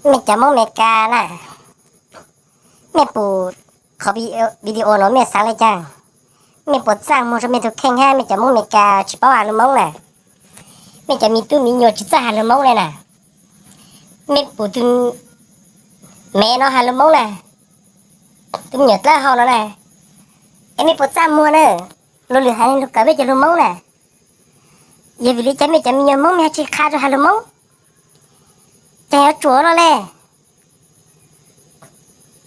Mej cov Moob Amelikas na, mej pum qhov video no mej xaav le caag? Mej puas txaj muag rua mej tug kheej hab mej cov Moob Amelikas tsi paub has lug Moob na? Mej cov miv tub miv nyuas tsi txawj has lug Moob le na? Mej pum tug mev no has lug Moob na, tug me nyuam dlawb hau no na, es mej puas txaj muag na? Luag lwm haiv neeg lug kawm mej cov lug Moob na, yog vim le caag mej cov miv nyuas Moob mej tsi qha rua has lug Moob? Caag yuav tsuam luaj le?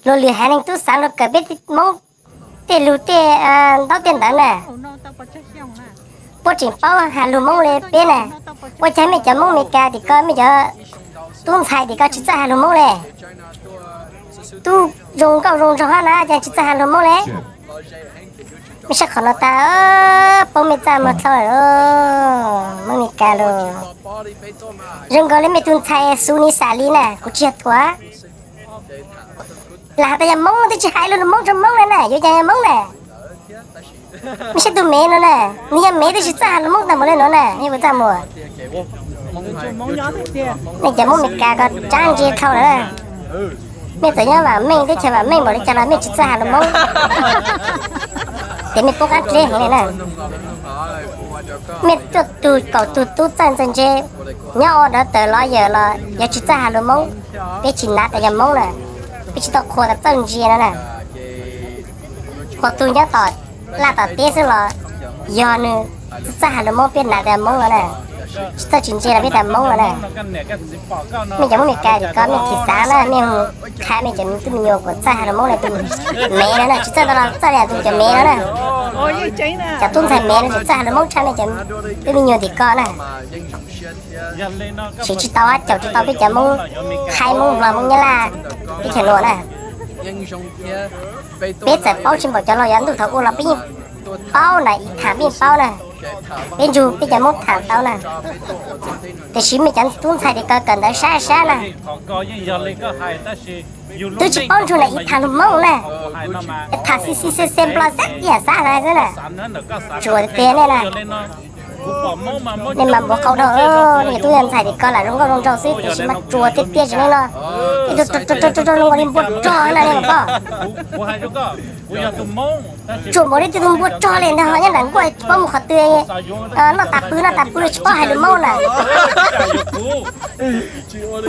Luag lwm haiv neeg tub xaav lug kawm peb Moob tej lug tej ntaub tej ntawv na, puab tseem paub has lug Moob le peb na. Ua caag mej cov Moob Amelikas tim ko mej cov tub ntxhais tim ko tsi txawj has lug Moob le? Tub zoo nkauj zoo nraug hab na caag tsi txawj has lug Moob le? Mej saib qhov no tag, paub mej txaj muag dlhau lawm, Moob Amelikas lug. Zoo nkaus le mej tug ntxhais Xus Nis Xas Lis na, kuv tsi yog thuam. Lam has tas yog Moob twb tsi has lug lug Moob rua Moob le na, yuav caag yog Moob na? Mej saib tug mev no na, nwg yog mev twb tsi txawj has lug Moob tag npaum le nuav na, mej puas txaj muag? Mej cov Moob Amelikas ko tsab ntse dlhau lawm. Mej txawm nyob vaam meej teb chaws vaam meej npaum le caag los mej tsi txawj has lug Moob. Ces mej pub qaab dleb heev le na. Mej cuaj tug kaum tug tub txawj ntxawg ntse, nyob ua dawv tawm los yawm los yog tsi txawj has lug Moob, peb tsi nav tas yog Moob na. Peb tsi tau qhuas tas txawj ntse no na. Qhuas tug nyob tom laj tom teb xwb los yog nwg txawj has lug Moob peb nav tas Moob no na. Tsi txawj tsi ntse los peb tas Moob no na. Mej cov Moob Amelikas tim ko mej thim xaav na, mej hu qha mej cov miv tub miv nyuas kuas txawj has lug Moob le tug mev no na, tsi txawj ntau los txawj le tug cov mev no na. Cov tub ntxhais mev no tsi txawj has lug Moob tshaj mej cov tub miv nyuas tim ko na. Siv tsi tau hab caum tsi tau peb cov Moob, Thaib Moob Nplog Moob Nyab Laj, teb chaws nuav na. Peb txawm paub tsi npaum cov laug yav ntuj thaum ub los peb yeej paub na, ib thaam peb yeej paub na. Peb ntsug peb cov Moob thaam tau na. Tiam sis mej cov tub ntxhais tim ko kawm ntawv sab sab na, twb tsi paub ntsug na ib thaam lug Moob na. Thaam xi xi xe xe nplo xab tiag xab hais xwb na. Tsuas tiag nej na. Nej mas npuav qau dhau, nej tub yog ntxhais tim ko lam zoo nkauj zoo nraug xwb tiam sis mas tsuas tiag tiag tsis nej no. Ib tug zoo nkaus li npua rog na nej mas pom. Tsuas npaum li tug npua rog li ntag, nyob nram nkuaj tsis paub mus qhov twg, noj tas pw noj tas pw tsis paub hais lus Moob na.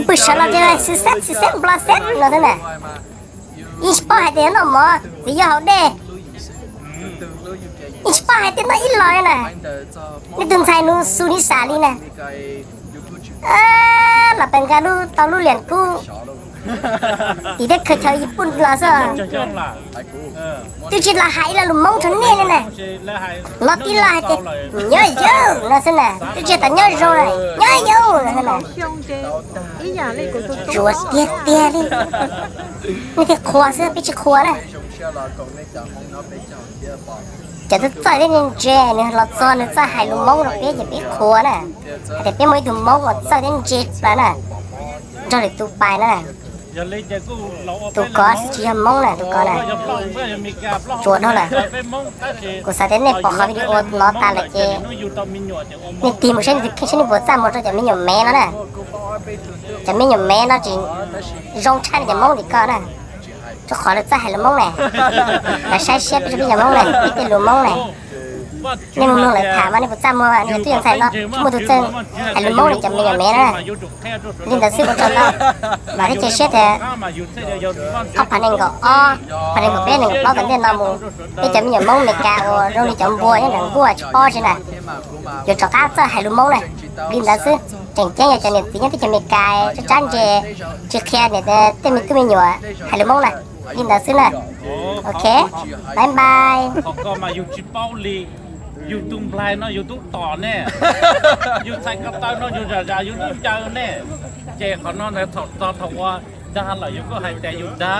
Pw sawv los tias xwb xeb xwb xeb nplo xeb no xwb na. Yeej tsis paub hais tias noj mov txiv yog haus dej, yeej tsis paub hais tias noj ib los na. Nej tus ntxhais nus xu ni sam li na. Los pes nqa lub tau lub liam kub tim teb khaws chaw yim puj los xwb. Twb tsis los hais ib lo lus Moob rau nej li na. Los tib lo hais tias nyob yaug no xwb na, twb tsis tas nyob zoo, nyob yaug no xwb na. Tsuas tiag tiag li. Nej thiaj qhuas xwb, peb tsis qhuas na. Cov tub txawj thiab ntse, nws los txog nws txawj hais lus Moob rau peb ces peb qhuas na. Hais tias peb muaj ib tug Moob uas txawj thiab ntse plaws na, nrog lwm tus pais na. Tus kov xwb tsis yog Moob na, tus kov na. Tsuas dhau lawm. Kuv xav tias nej pom qhov video no tas lawm ces nej tig mus saib nej tus kheej saib nej puas txaj muag rau cov me nyuam mev no na. Cov me nyuam mev no tsis zoo tshaj nej cov Moob tim ko na. Rau qhov lawv txawj hais lus Moob na. Lawv saib siab peb rau peb cov Moob na, peb tej lus Moob na. Nej mus mloog lawv tham mas nej puas txaj muag, nej twb yog ntxhais no tsis muaj tus txawj hais lus Moob li cov me nyuam mev na. Li ntawd xwb ua tsaug ntau. Vam thiab cia siab tias ob phav nees nkaum ob, phav nees nkaum peb, nees nkaum plaub tom ntej no mus, peb cov me nyuam Moob Amelikas uas zoo li cov npua nyob nram nkuaj tsis paub tsi na, yuav rov qab txawj hais lus Moob na. Li ntawd xwb, tseem ceeb yog cov niam txiv nyob teb chaws Amelikas tsab tsab ntse tsis qhia niam tej me tub me nyuam hais lus Moob na. Li ntawd xwb na. Ok, bye bye. Qhov ko mas yus tsis paub li, yus tus nplaig no yus tub tom ne, yus txhais ko taw no yus zam zam yus tub ncaws ne, ces qhov no ntawd thaum txog thaum ua dag lawm yus kuj hais tias yus dag.